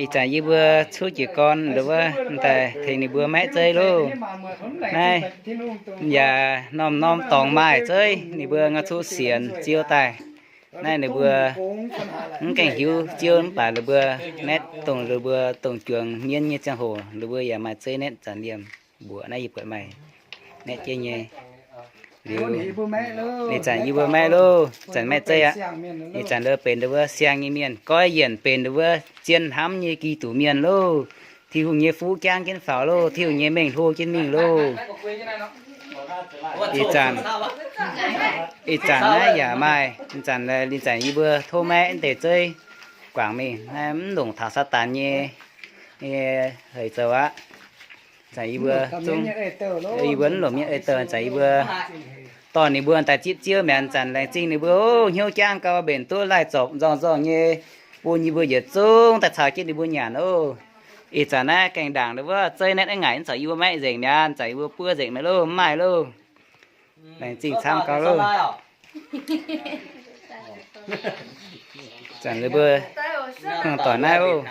Ih zanc yie mbuo cuotv jiez gorn wuov daaih tengx ninh mbuo maeqv zeiv loh. Naaiv yaac norm-norm dorngx maaih zeiv, ninh mbuo ngau cuqv sienx ziouv daaih. Naaiv ninh mbuo mv gaengh hiuv ziouv mv baac ninh mbuo naetv dongh ninh mbuo dongh juangc mienh nyei ziangh hoc ninh mbuo yaac maaih zeiv naetv zanc liemh mbuoqc naaiv yie buatc maaih naetv jienv nyei. Liuz, ih zanc yie mbuo maeqv loh, zanc maeqv zeiv aqv. Ih zanc lo benx ninh mbuo siang nyei mienh, goiv yienc benx ninh mbuo zien hnamv nyei Giduc mienh loh. Tin-Hungh nyei fuqv jangv jienv faaux loh, Tin-Hungh nyei mengh hlo jienv mingh loh. Ih zanc, ih zanc naaiv yaac maaih, ih zanc, ih zanc yie mbuo tov maeqv deix zeiv guangc mingh, naaiv mv longc taux Saadaan nyei heix zoux aqv. Zanc yie mbuo zungv, yie mbuo mv longc mienh ei douh, zanc yie mbuo dorh ninh mbuo daaih zipv ziouv mi'aqv. Zanc laengz zingh ninh mbuo, hnyouv jangv gau, mbenc duqv laih zorpc nzorng-nzorng nyei, bun yie mbuo yietc zungv daaih caux jienv ninh mbuo nyanc oc. Ih zanc naaiv gaengh ndaangc ninh mbuo zeiv naetv ngaaic, mv zeiz yie mbuo maeqv nzengc mi'aqv, zanc yie mbuo buov nzengc maiv loh, mv maaih loh. Laengz zingh camv gau loh. Zanc ninh mbuo hmuangv doic naaiv oc,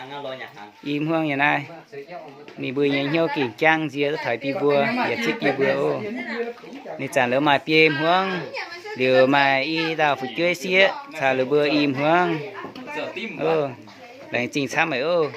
i hmuangv nyei naaiv, ninh mbuo nyei hnyouv gengh jangv nzie duqv taux biei mbuo, yaac zipv biei mbuo oc. Ninh zanc liuz maaih biei hmuangv, liuz maaih i dauh fu'jueiv sieqv caux ninh mbuo i hmuangv oc. Laengz zingh camv meih oc.